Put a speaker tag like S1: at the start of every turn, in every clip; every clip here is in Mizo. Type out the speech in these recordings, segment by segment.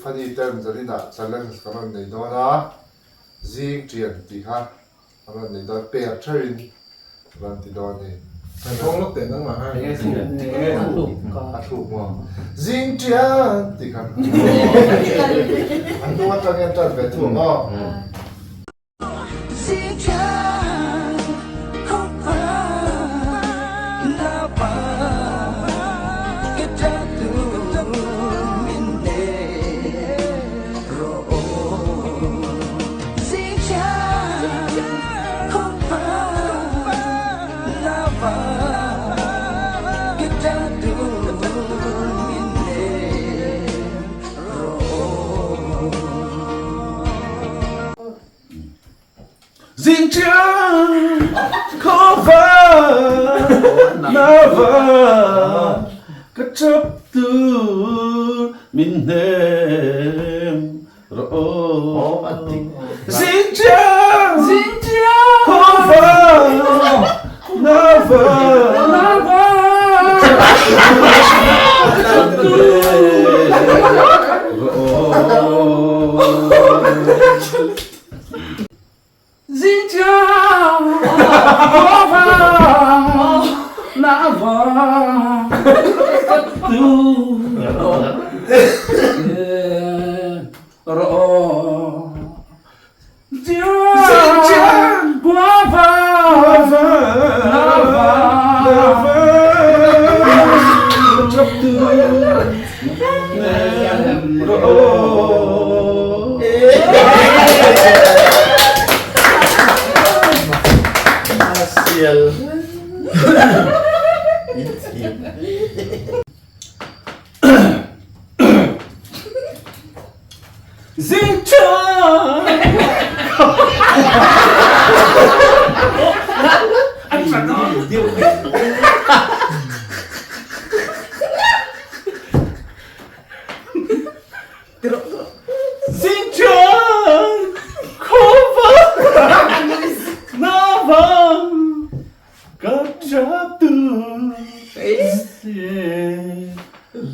S1: Funny ten zaninah challenge kan rawn nei dawn a, zing ṭian tih kha kan rawn nei dawn, per ṭheuhin rawn ti dawn a ni.
S2: Kan hawng lawk teh nangmah khan.
S1: A thluk maw? Zing ṭian tih kha. A hnung aṭang hian ṭan ve thung aw.
S3: Zing chiang khawvar nava ka chap tur min hnem rawh aw. Zing chiang khawvar nava ka chap tur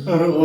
S3: rawh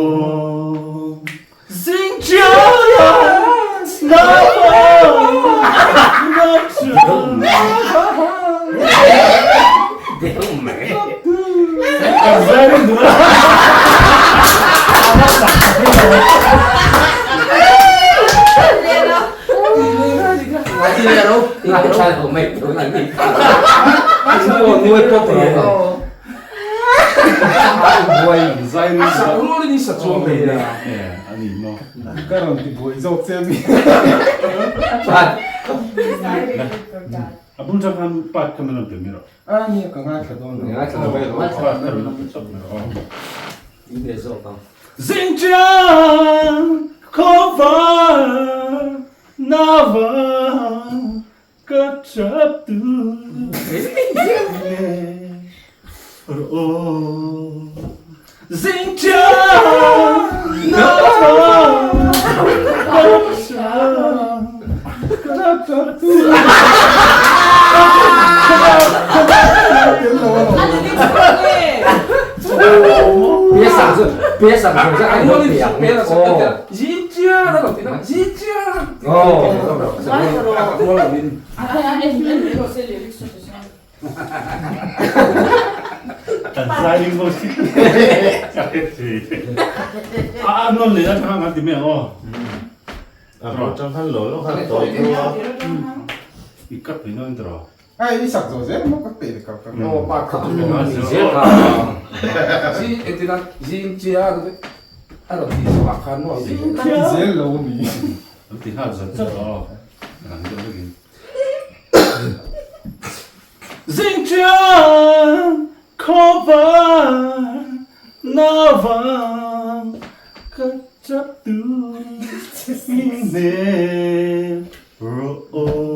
S3: aw.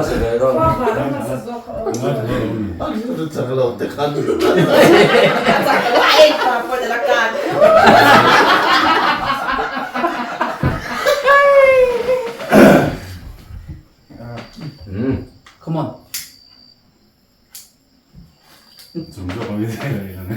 S4: hmasa ve dawn.
S1: Chak lo te khan.
S5: Come on.
S3: Chung zawk ang i zai leh ang.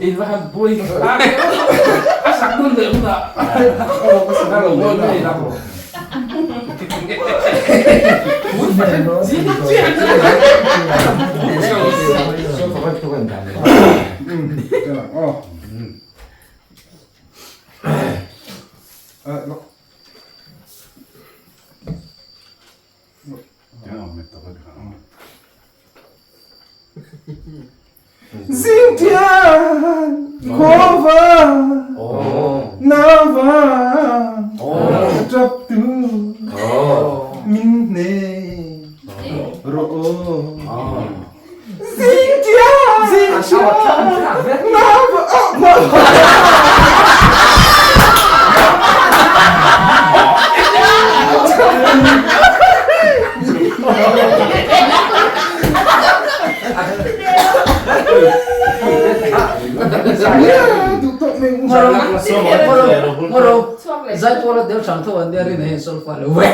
S5: In va han buai a sak nawn leh hunah
S2: Zingtian khawva nava tap tu min hne rawh aw. Zingtian nava
S5: Zaipawl a tel hrang tho an nia rin a hei solfa lo ve.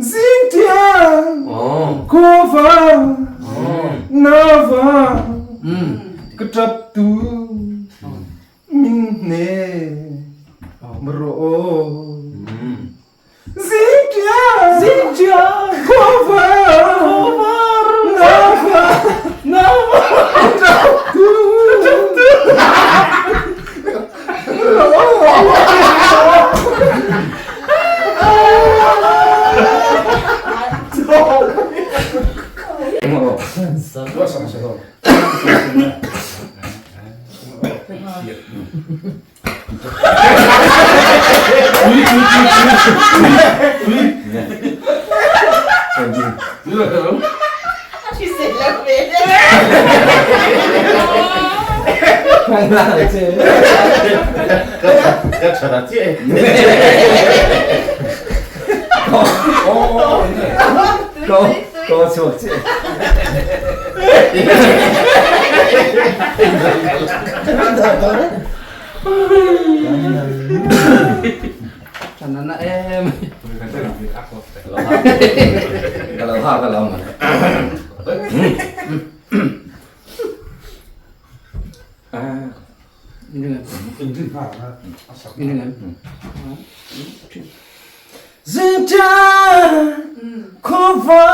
S2: Zingtian khawva nava ka tap tu min hne rawh aw. Zingtian khawva nava nava ka tap tu
S1: Ka tha ta chiah e.
S4: Ko chhuak chiah.
S5: Thanana em.
S4: Ka lo ha ka lo ma.
S2: Zingtian khawva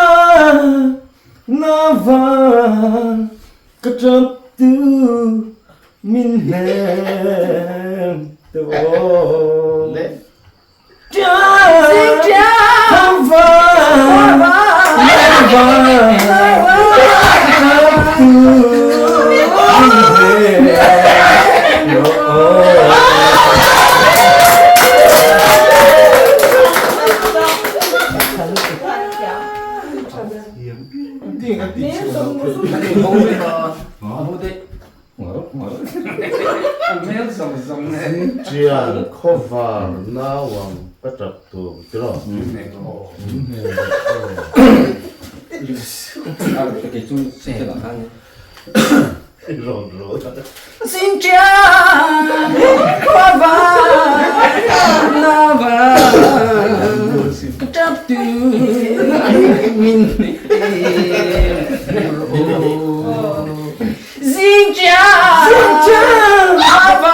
S2: nava ka tap tu min hnem tu aw. Zingtian khawva nava ka tap tu min hnem tu aw.
S1: Chian khawvar nauang ka tap tur tiraw.
S5: Xin chào khawvar nava ka tap tu min Xin chào khawvar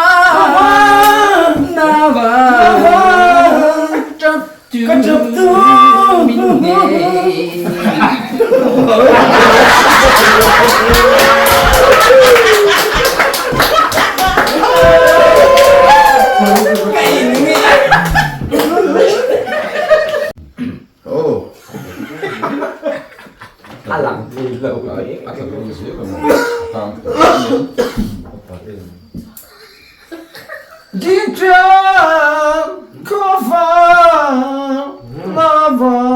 S5: nava tap tu
S2: Ka tap tu
S5: min
S2: Dingtiang khawvar na vang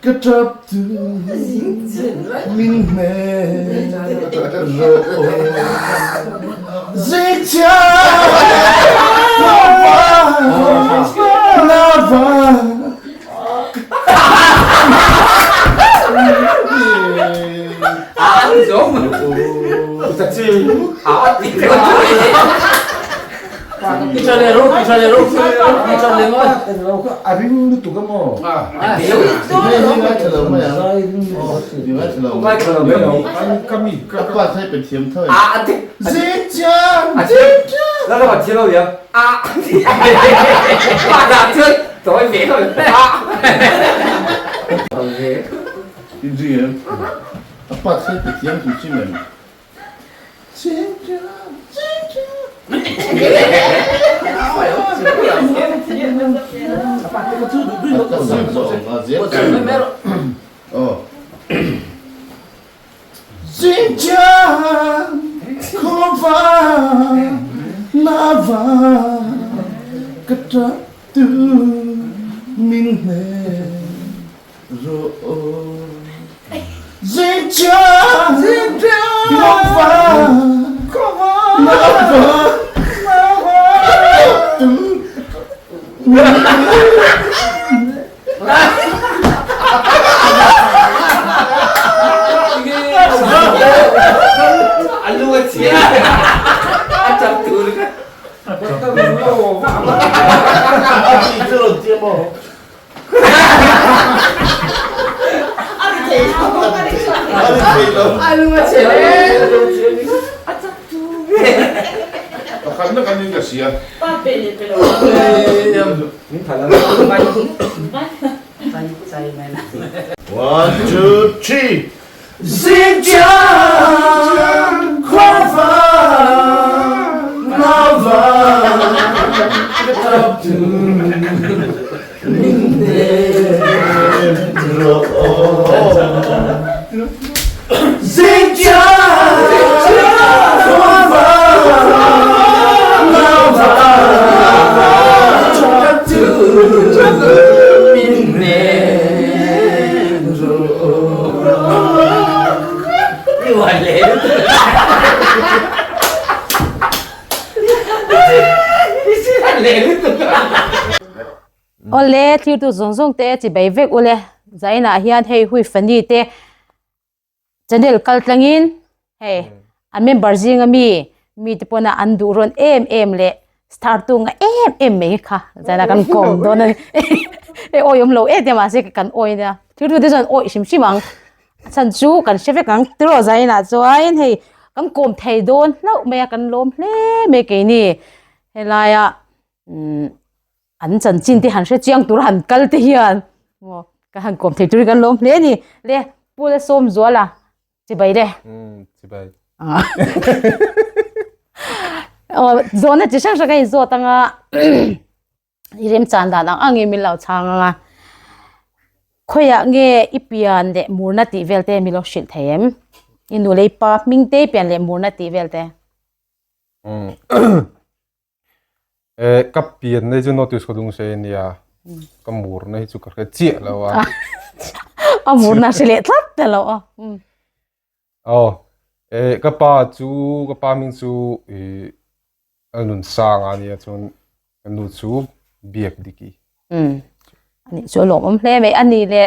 S2: Ka ṭap tu min hmel rawh. A ring lutuk a maw?
S1: One, two, three.
S6: Awle, thirtu zawng zawng te chibai vek ule. Zainah hian hei hui fani te channel kal tlangin hei an member zinga mi mi te pawna an duh rawn em em leh star tu nga em em mai kha zaina kan kawm dawn a ni hei awi awm lo em em mahse kan awi nia thil tu te chuan awi hrim hrim ang a chhan chu kan hre vek ang tiraw zainah chuan hei kan kawm thei dawn hlauh mai a kan lawm hle mai keini helaia umm An chanchin te han hre chiang tur han kal te hian maw ka han kawm thei turin kan lawm hle a ni. Le Pu le Sawmzuala chibai le.
S1: Umm chibai.
S6: Aw zawhna chi hrang hrang a inzawt anga i remchan dan ang angin min lo chhang anga khawiah nge i pian leh murna tih vel te min lo hrilh thei em? I nu leh i pa hming te i pian leh murna tih vel te.
S1: Umm Eh ka pian na hi chu notice ka dung se ania ka mur na hi chu ka hre chiah lo a.
S6: A mur na hre leh tlat ta lo a.
S1: Aw eh ka pa chu ka pa hming chu ih a nun sang a nia chuan ka nu chu.
S7: Biak Diki.
S6: Umm anih chu a lawmawm hle mai a ni le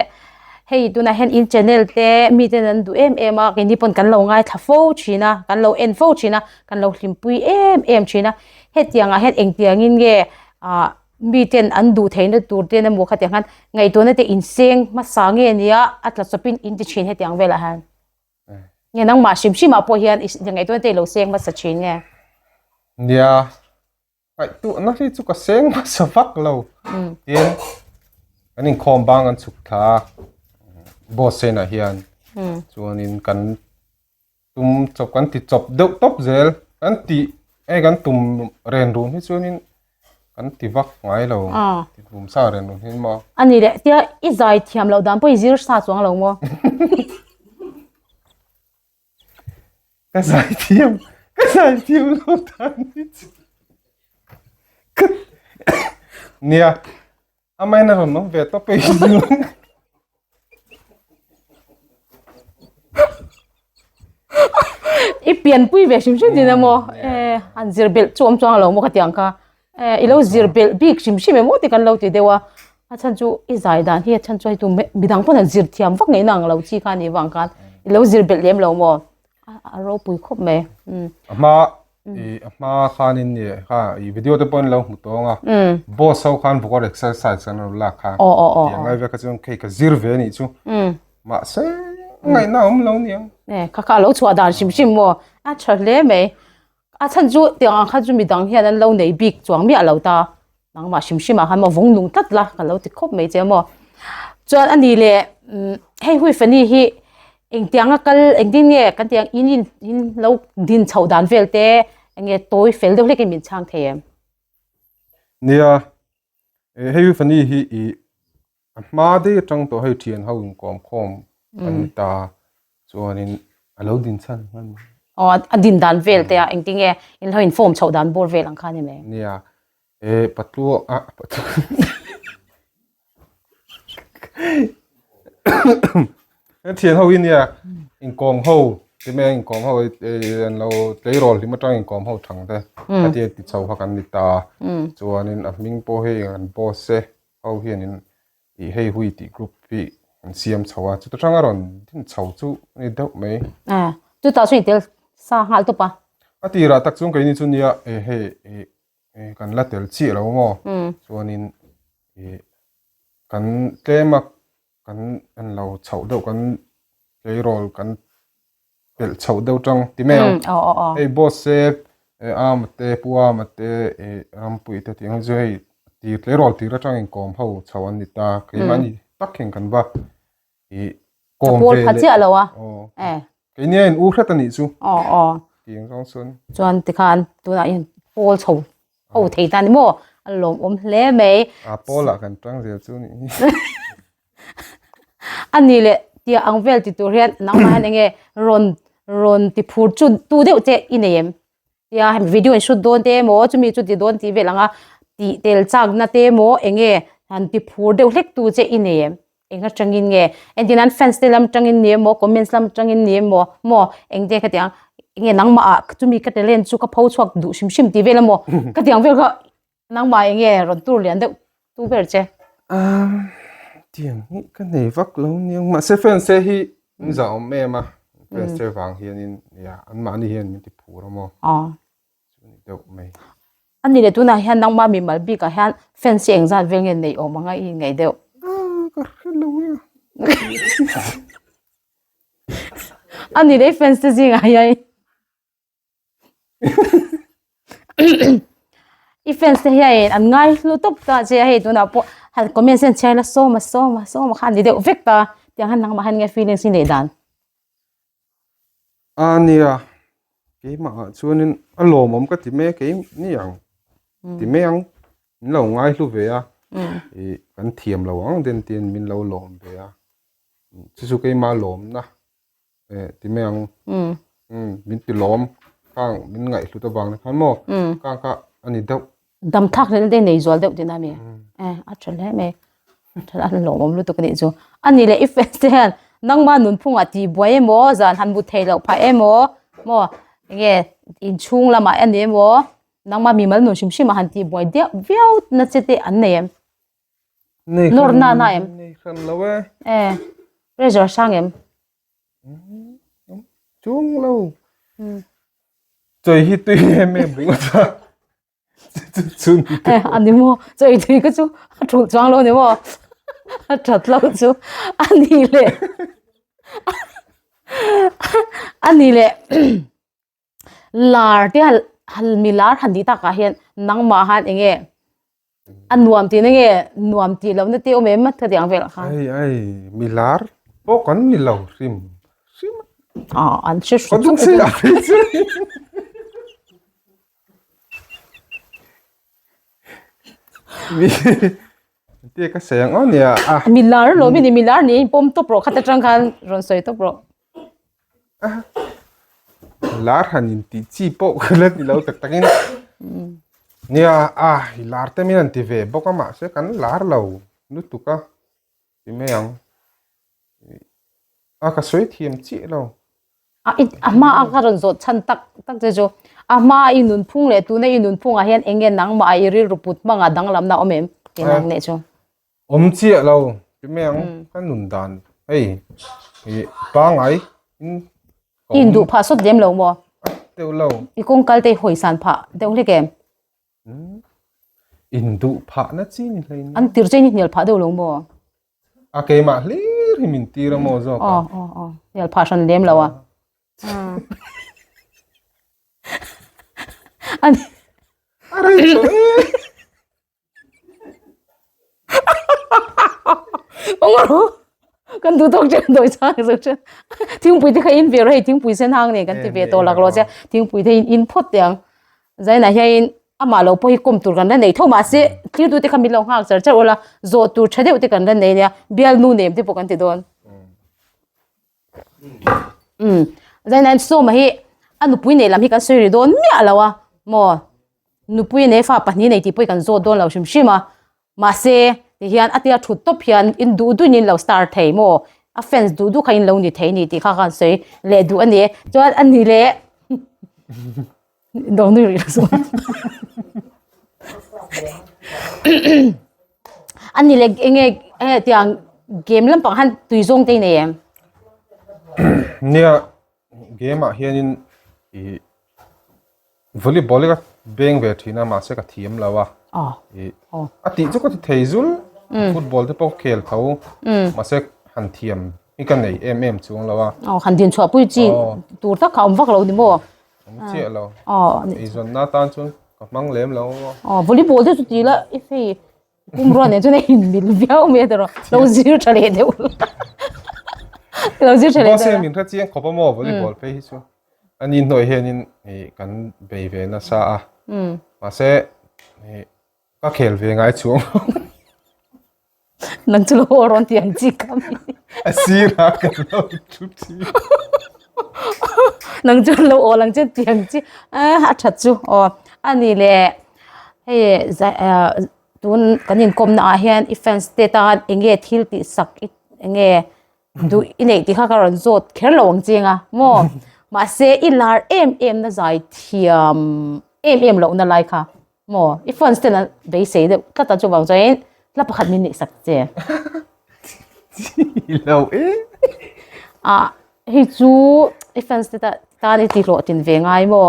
S6: hei tunah hian in channel te miten an duh em em a keini pawn kan lo ngaithla fo thin a kan lo en fo thin a kan lo hlimpui em em thin a hetiang ah hian engtiangin nge ah miten an duh theihna tur te emaw khatiang khan ngaihtuahna te inseng hmasa nge nia a tla chawpin in ti thin hetiang velah hian nge nangmah hrim hrim ah pawh hian i ngaihtuahna te i lo seng hmasa thin nge.
S7: Nia Ngaihtuahna hi chu ka seng hmasa vak lo. Tin, kan inkhawm bang an chhuk thla a, boss senah hian chuanin kan tum chawp kan ti chawp deuh tawp zel. Kan tih hei kan tum ren run hi chuanin kan ti vak ngai lo. Ti tum sa ren run hi maw.
S6: A ni leh, tia i zai thiam loh dan pawh i zir sa chuang lo maw?
S7: Ka zaithiam ka zaithiam lo tan hi chu ka nia amahin a rawn awm ve tawp ei chu
S6: I pianpui ve hrim hrim din emaw eh an zir belh chu awm chuang lo maw ka ti ang kha eh i lo zir belh bik hrim hrim emaw tih kan lo ti deuh a a chhan chu i zai dan hi a chhan chu hei tu midang pawn an zir thiam vak ngei na ang lo chi kha a nih vang khan i lo zir belh lem lo maw a ropui khawp mai
S7: umm a hma i a hma khanin ni kha i video te pawh an lo hmu tawng a boss ho khan vocal exercise an lo lak kha tih ang lai vel kha chuan hei ka zir ve a nih chu mahse ngaihna a awm lo niang
S6: e kha kha a lo chhuah dan hrim hrim maw a tha hle mai A chhan chu tiang ang kha chu midang hian an lo nei bik chuang miah lo ta, nangmah hrim hrim ah khan maw vawng nung tlat la ka lo ti khawp mai che maw. Chuan a ni leh hei hui fani hi engtiang a kal engtin nge kan tih ang in in in lo din chhoh dan vel te enge tawi fel deuh hlek in min chhang thei em?
S7: Nia, hei hui fani hi ih A hma daih atang tawh hei thian ho inkawm khawm an ni ta chuanin a lo din chhan hman mai.
S6: Aw a din dan vel te a engtin nge in lo in form chhoh dan bawr vel ang kha ni mai.
S7: Nia e patluang a thian ho hi nia inkawm ho ti mai a inkawm ho an lo tleirawl hlim atang inkawm ho thang te khatia ti chho kha kan ni ta chuanin a hming pawh hei an boss e. Ho hianin ih hei hui tih group hi an siam chho a, chuta tanga rawn din chho chu a ni deuh mai.
S6: A, chutah chuan i tel sa nghal tawp a.
S7: A tirah tak chuan keini chu nia eh hei ih eh kan la tel chiah lo maw? Chuanin ih kan tlem a kan en lo chhoh deuh kan tleirawl kan pelh chhoh deuh tang ti mai ang. Hei boss se Ama te Pu Ama te Rampuii te tih ang chu hei tir tleirawl tir atang inkawm ho chho an ni ta keimahni tak hian kan va ih kawm ve leh
S6: chiah lo a
S7: keini a in u hret a nih chu tih ang zawng chuan
S6: chuan tikhan tunah hian pawl chho ho thei ta ni maw a lawmawm hle mai
S7: a pawlah kan tang zel chu nih hi.
S6: A ni leh tia ang vel ti tur hian nangmah hian enge rawn rawn ti phur chu tu deuh che i nei em? Tia hemi video in shoot dawn te emaw chumi chu ti dawn tih vel anga tih tel chakna te emaw enge han ti phur deuh hlek tu che i nei em? Eng atangin nge? Engtin an fans te lam atangin ni emaw comments lam atangin ni emaw maw engte khatiang enge nangmah ah chumi ka talent chu ka pho chhuak duh hrim hrim tih vel emaw khatiang vel kha Nangmah eng nge rawn tur lian deuh tu ber che?
S7: Umm tiang hi ka nei vak lo niang mahse fans te hi an zah awm em a fans te vang hianin nia anmahni hian min ti phur a maw chu ni deuh mai.
S6: A ni leh tunah hian nangmah mimal bikah hian fans hi engzat vel nge neih awm anga i ngaih deuh?
S7: Ka hre lo e.
S6: A ni leh i fans te zingah hian I fans te hian an ngai hlu tawp ta che a hei tunah pawh han comments hian chhiar la sawma sawma sawma kha an ni deuh vek ta tiang hian nangmah hian nge feelings hi neih dan.
S7: A nia keimah ah chuanin a lawmawm ka ti mai a kei ni ang ti mai ang min lo ngai hlu ve a ih kan thiam lo ang den tiin min lo lawm ve a chu chu keimah lawmna eh ti mai ang umm min ti lawm khang min ngaihhlut avang te khan maw khang kha a ni deuh.
S6: Dam thlak hlelh te nei zual deuh tihna mi eh a tha hle mai a tha a lawmawm lutuk a nih chu a ni leh i fans te hian nangma nunphungah tih buai emaw zan han bu theih loh phah emaw maw enge inchhung lamah a ni emaw. Nangmah mimal nun hrim hrim a han tih buai deuh viau na che te an nei em? Nawr na na em?
S7: Nei hran lo e.
S6: E, pressure hrang em?
S7: Chung lo. Choi hi tui em em ringawt a. Chu ni
S6: te. A ni maw? Choi tui ka chu a thulh chuang lo ni maw? A that lo chu a ni le. A ni le. Lar te hal mi lar han tih takah hian nangmah han enge a nuam tihna nge nuam tih lohna te awm em ka tih ang velah khan.
S7: Ai ai mi lar pawh kan ni lo hrim hrim
S6: a an hre
S7: hrim hrim se a phei chu mi te ka sawi ang aw nia a
S6: mi lar lo mi ni mi lar ni pawm tawp rawh khata tang khan rawn sawi tawp rawh.
S7: Lar han in tih chi pawh ka la ti lo tak takin nia a i lar te min han ti ve bawk a mahse kan lar lo lutuk a ti mai ang a ka sawi thiam chiah lo.
S6: A i a hma a ka rawn zawh chhan tak tak che chu a hma i nunphung leh tuna i nunphungah hian eng nge nangmah i rilru put hmangah danglamna awm em tih nang leh chu.
S7: Awm chiah lo ti mai ang ka nun dan hei ih pangai in
S6: ka awm. Induh phah sawt lem lo maw?
S7: A deuh lo.
S6: I kawng kal te i hawi san phah deuh hlek em?
S7: Induh phah na chi ni hlei nia.
S6: An tir che in i hnial phah deuh lo maw?
S7: A keimah hlir hi min tir a maw zawk a?
S6: Aw aw aw hnial phah hran lem lo a.
S7: A rei tawh e.
S6: Kan duh tawk chen dawi chang zo chen. Thingpui te kha in ve rawh hei thingpui sen hang nen kan ti ve tawh lak lo che. Thingpui te in in phawt teh ang. Zainah hian amah lo pawh hi kawm tur kan la nei tho mahse thlir te kha min lo nghak char char ula zawh tur tha deuh te kan la nei nia bialnu nem te pawh kan ti dawn. Umm Zainah sawma hi a nupui nei lam hi kan sawi ri dawn miah lo a maw. Nupui nei fa pahnih nei tih pawh hi kan zawt dawn lo hrim hrim a, mahse tihian a tia thut tawp hian in duh duhin in lo star thei maw, a fans duh duh kha in lo ni thei ni tih kha khan sawi leh duh a ni. Chuan a ni leh do nui rih lo chuan a ni leh eng nge hetiang game lampang han tui zawng te i nei em?
S7: Nia game ah hianin ih Volleyball hi ka beng ve thin a mahse ka thiam lo a. A tih chu ka ti thei zul. Football te pawh ka khel tho. Mahse han thiam hi ka nei em em chuang lo a.
S6: Aw han din chhuah pui chi tur tak kha awm vak lo ni maw?
S7: Awm chiah lo. Eizawnna tan chuan ka hmang lem lo.
S6: Aw volleyball te chu ti la i hei Pumrua nen chuan a inmil viau mai a tiraw lo zir tha leh deuh lo zir tha leh deuh.
S7: Mahse min hre chiang khawp a maw volleyball phei hi chu ani hnuai hianin ih kan bei ve nasa a mahse ih ka khel ve ngai chuang lo.
S6: Nang chu lo aw rawn ti ang chi ka mi.
S7: A sirah kan lo thu thin.
S6: Nang chu lo aw lang che ti ang chi a that chu aw ani leh. Hei tun kan inkawmna ah hian i fans te tan eng nge thil tih sak i eng nge duh i neih tih kha ka rawn zawt kher lo ang ching a maw mahse i lar em em na zai thiam em em loh na lai kha maw i fans ten an beisei deuh tlat a chuvang chuan hla pakhat min neih sak che.
S7: Lo e.
S6: A hei chu i fans te tan i tihhlawhtlin ve ngai maw?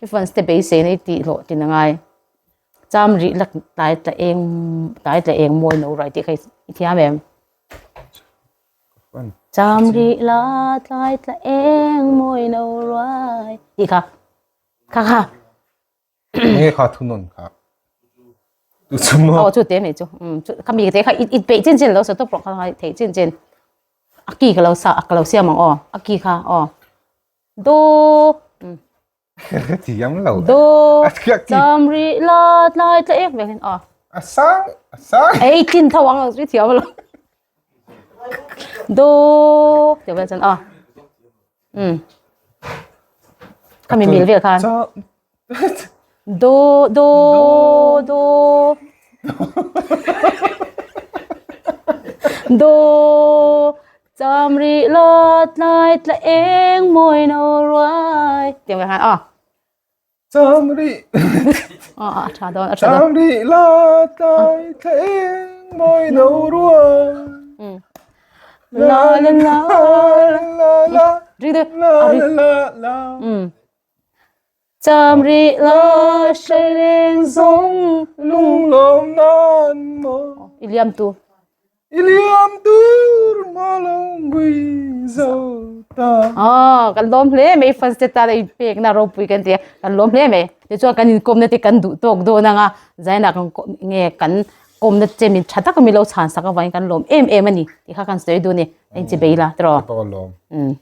S6: I fans te beisei na i tihhlawhtlin a ngai. Cham rih lak tlai tla eng tlai tla eng mawi no rai tih kha i thiam em? Cham rih la tlai tla eng mawi no rai tih kha kha kha.
S7: Nge kha thunawn kha. Tu chu maw?
S6: Aw chu te mai chu. Chu kha mi te kha i peih chin chin lo sa tawp rawh kha thei chin chin. A ki ka lo sa ka lo siam ang aw. A ki kha aw. Do
S7: Thiam lo.
S6: Do cham ri la tlai tla ek ve hin aw.
S7: A sang a sang.
S6: Ei tlin tho ang ri thiam lo. Do te vel chan aw. Khami mil vel khan. Do do do do cham ri la tlai tla eng mawi no ruai tiang vel khan aw.
S7: Cham rih
S6: A a tha dawn a tha dawn.
S7: Cham rih la tlai thla eng mawi no ruang.
S6: La la la
S7: la la
S6: Ri de
S7: la la la la.
S6: Cham rih la hrai leng zawng
S7: Lung lawm nan maw.
S6: I liam tu.
S7: I liam tur maw lo ngui zo ta.
S6: Aw, kan lawm hle mai fans te tan a inpek na ropui kan ti a, kan lawm hle mai. Tichuan kan inkawmna te kan duh tawk dawn anga Zaina kan nge kan kawmna che min tha taka min lo chhan sak avangin kan lawm em em a ni tih kha kan sawi duh a ni. Engchi bei la tiraw?
S7: Ka lawm.
S6: Umm.